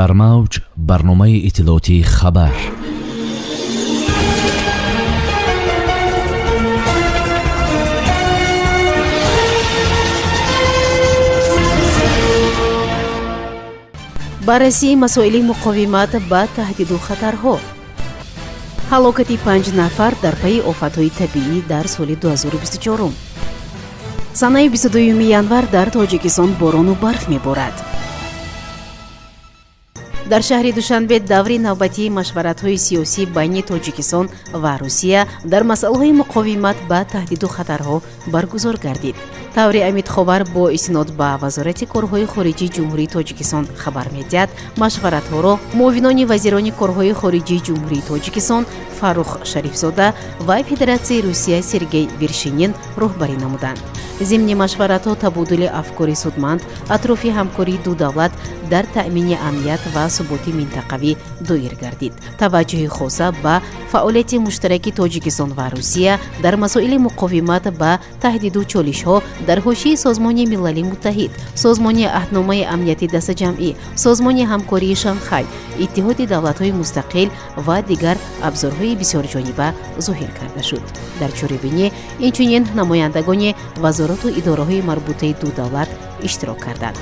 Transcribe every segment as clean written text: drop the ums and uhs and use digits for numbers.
Дар мавҷ барномаи иттилоотии «Хабар». Баррасии масоили муқовимат ба таҳдиду хатарҳо. Ҳалокати 5 нафар дар пайи офатҳои табиӣ дар соли 2024. Санаи 22 январ дар Тоҷикистон борону барф меборад. Дар шаҳри Душанбе даври навбатии машваратҳои сиёсӣ байни Тоҷикистон ва Русия дар масъалаҳои муқовимат ба таҳдиду хатарҳо баргузор гардид. Таври Амидховар бо истинод ба Вазорати корҳои хориҷии Ҷумҳурии Тоҷикистон хабар медиҳад, машваратҳоро муовинони вазирони корҳои хориҷии Ҷумҳурии Тоҷикистон Фаррух Шарифзода ва Федератсияи Русия Сергей Вершинин роҳбарӣ намуданд. Зимни машваратҳо табодули афкори судманд атрофи ҳамкории ду давлат дар таъмини амният ва суботи минтақавӣ доир гардид. Таваҷҷӯҳи хоса ба фаъолияти муштараки Тоҷикистон ва Русия дар масоили муқовимат ба таҳдиду чолишҳо дар ҳошияи Созмони Милали Муттаҳид, Созмони Аҳдномаи Амнияти Дастаҷамъӣ, Созмони Ҳамкории Шанхай, Иттиҳоди Давлатҳои Мустақил ва дигар абзорҳои бисёрҷониба зоҳир карда шуд. Дар чорабинӣ инчунин намояндагони вазорату идораҳои марбутаи ду давлат иштирок карданд.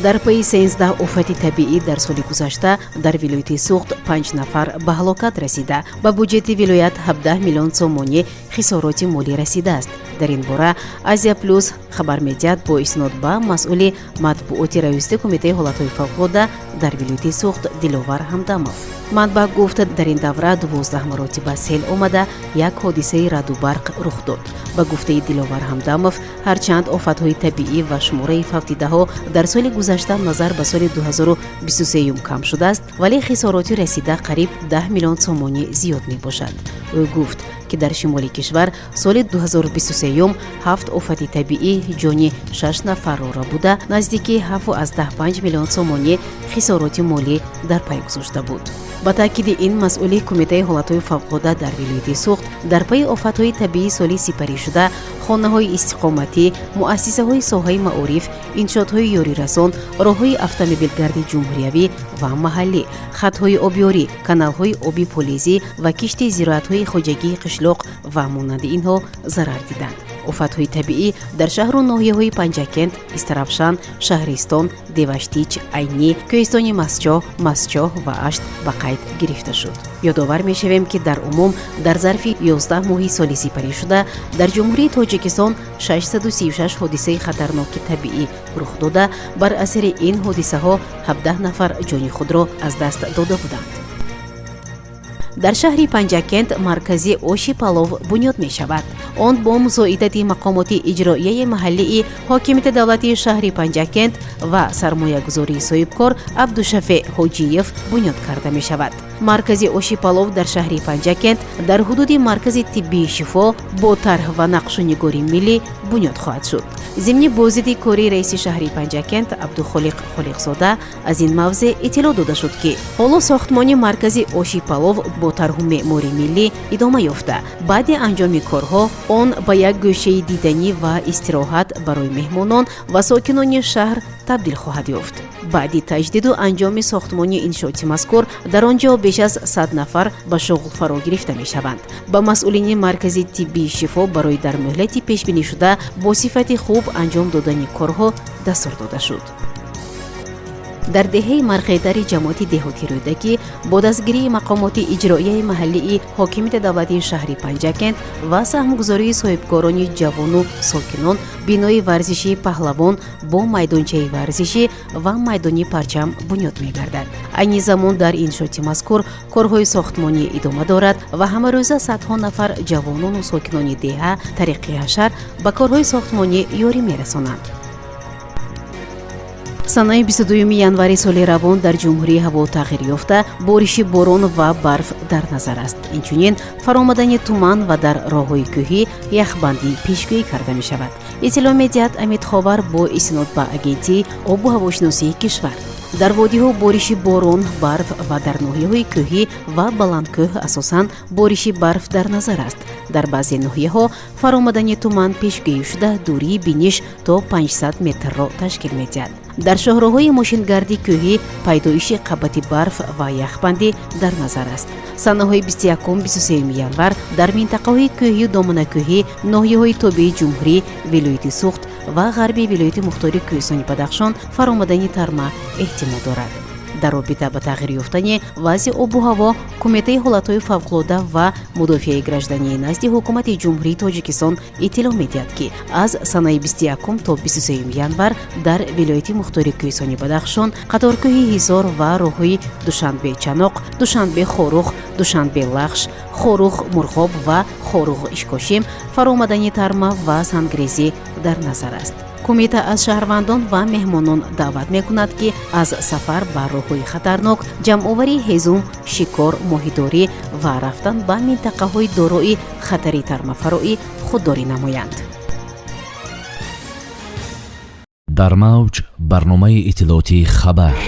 Дар пайи 13 офати табиӣ дар соли гузашта дар вилояти Суғд 5 нафар ба ҳалокат расида, ба буҷети вилоят 17 миллион сомонӣ хисороти молӣ расидааст. Дар ин бора Азия Плюс хабар медиҳад бо истинод ба масъули матбуоти раёсати Кумитаи ҳолатҳои фавқулода дар вилояти Суғд Диловар Ҳамдамов. Манбаъ гуфт, дар ин давра 12 маротиба сел омада, як ҳодисаи раъду барқ рух дод. Ба гуфтаи Диловар Ҳамдамов, ҳарчанд офатҳои табиӣ ва шумораи фавтидаҳо дар соли гузашта назар ба соли 2023 кам шудааст, вале хисороти расида қариб 10 миллион сомонӣ зиёд мебошад. Ӯ гуфт, ки дар шимоли кишвар соли 2023 ҳафт офати табиӣ ҷони шаш нафарро рабуда, наздики 7,5 миллион сомонӣ хисороти молӣ дар пай гузошта буд. Ба таъкиди ин масъули Кумитаи ҳолатҳои фавқулода дар вилояти Суғд, дар пайи офатҳои табиӣ соли сипаришуда хонаҳои истиқоматӣ, муассисаҳои соҳаи маориф, иншоотҳои ёрирасон, роҳҳои автомобилгарди ҷумҳуриявӣ ва маҳаллӣ, хатҳои обёрӣ, каналҳои оби полезӣ ва кишти зироатҳои хоҷагии қишлоқ ва монанди инҳо зарар диданд. Офатҳои табиӣ дар шаҳру ноҳияҳои Панҷакент, Истаравшан, Шаҳристон, Деваштич, Айнӣ, кӯҳистони Мастчоҳ, Мастчоҳ ва Ашт ба қайд гирифта шуд. Ёдовар мешавем, ки дар умум дар зарфи 11 моҳи соли сипаришуда дар Ҷумҳурии Тоҷикистон 636 ҳодисаи хатарноки табиӣ рух дода, бар асари ин ҳодисаҳо 17 нафар ҷони худро аз даст дода буданд. Дар шаҳри Панҷакент маркази оши палов бунёд мешавад. Он бо мусоидати мақомоти иҷроияи маҳаллии ҳокимияти давлатии шаҳри Панҷакент ва сармоягузории соҳибкор Абдушафеъ Ҳоҷиев бунёд карда мешавад. Маркази оши палов дар шаҳри Панҷакент дар ҳудуди маркази тиббии Шифо бо тарҳ ва нақшу нигори миллӣ бунёд хоҳад шуд. Зимни боздиди кории раиси шаҳри Панҷакент Абдухолиқ Холиқзода аз ин мавзеъ иттилоъ дода шуд, ки ҳоло сохтмони маркази оши палов бо тарҳу меъмори миллӣ идома ёфта, баъди анҷоми корҳо он ба як гӯшаи диданӣ ва истироҳат барои меҳмонон ва сокинони шаҳр табдил хоҳад ёфт. Баъди таҷдиду анҷоми сохтмони иншооти мазкур дар он ҷо беш аз 100 нафар ба шуғл фаро гирифта мешаванд. Ба масъулини маркази тиббии Шифо барои дар муҳлати пешбинишуда бо сифати хуб анҷом додани корҳо дастур дода шуд. Дар деҳаи Мархедари ҷамоати деҳоти Рӯдакӣ бо дастгирии мақомоти иҷроияи маҳаллии ҳокимияти давлатии шаҳри Панҷакент ва саҳмгузории соҳибкорони ҷавону сокинон бинои варзишии Паҳлавон бо майдончаи варзишӣ ва майдони парчам бунёд мегардад. Айни замон дар иншооти мазкур корҳои сохтмонӣ идома дорад ва ҳамарӯза садҳо нафар ҷавонону сокинони деҳа тариқи ҳашар ба корҳои сохтмонӣ ёрӣ мерасонанд. Санаи 22 январи соли равон дар ҷумҳурӣ ҳаво тағйир ёфта, бориши борон ва барф дар назар аст. Инчунин фаромадани туман ва дар роҳҳои кӯҳӣ яхбандӣ пешгӯӣ карда мешавад, иттилоъ медиҳад Амидховар бо истинод ба Агентии обу ҳавошиносии кишвар. Дар водиҳо бориши борон, барф ва дар ноҳияҳои кӯҳӣ ва баландкӯҳ асосан бориши барф дар назар аст. Дар баъзе ноҳияҳо фаромадани туман пешгӯӣ шуда, дурии биниш то 500 метрро ташкил медиҳад. Дар шоҳроҳҳои мошингарди кӯҳӣ пайдоиши қабати барф ва яхбандӣ дар назар аст. Санаҳои 21-23 январ дар минтақаҳои кӯҳию доманакӯҳӣ, ноҳияҳои тобеи ҷумҳурӣ, вилояти Суғд ва ғарби вилояти мухтори Кӯҳистони Бадахшон фаромадани тарма эҳтимол дорад. Дар робита ба тағйир ёфтани вазъи обу ҳаво, Кумитаи ҳолатҳои фавқулода ва мудофиаи граждании назди Ҳукумати Ҷумҳурии Тоҷикистон иттилоъ медиҳад, ки аз санаи 21 то 23 январ дар вилояти мухтори Кӯҳистони Бадахшон, қаторкӯҳи Ҳисор ва роҳҳои Душанбе Чаноқ, Душанбе Хоруғ, Душанбе Лахш, Хоруғ Мурғоб ва Хоруғ Ишкошим фаромадани тарма ва сангрезӣ дар назар аст. Кумита аз шаҳрвандон ва меҳмонон даъват мекунад, ки аз сафар ба роҳҳои хатарнок, ҷамъоварии ҳезум, шикор, моҳидорӣ ва рафтан ба минтақаҳои дорои хатари тармафароӣ худдорӣ намоянд. Дар мавҷ барномаи иттилоотии «Хабар».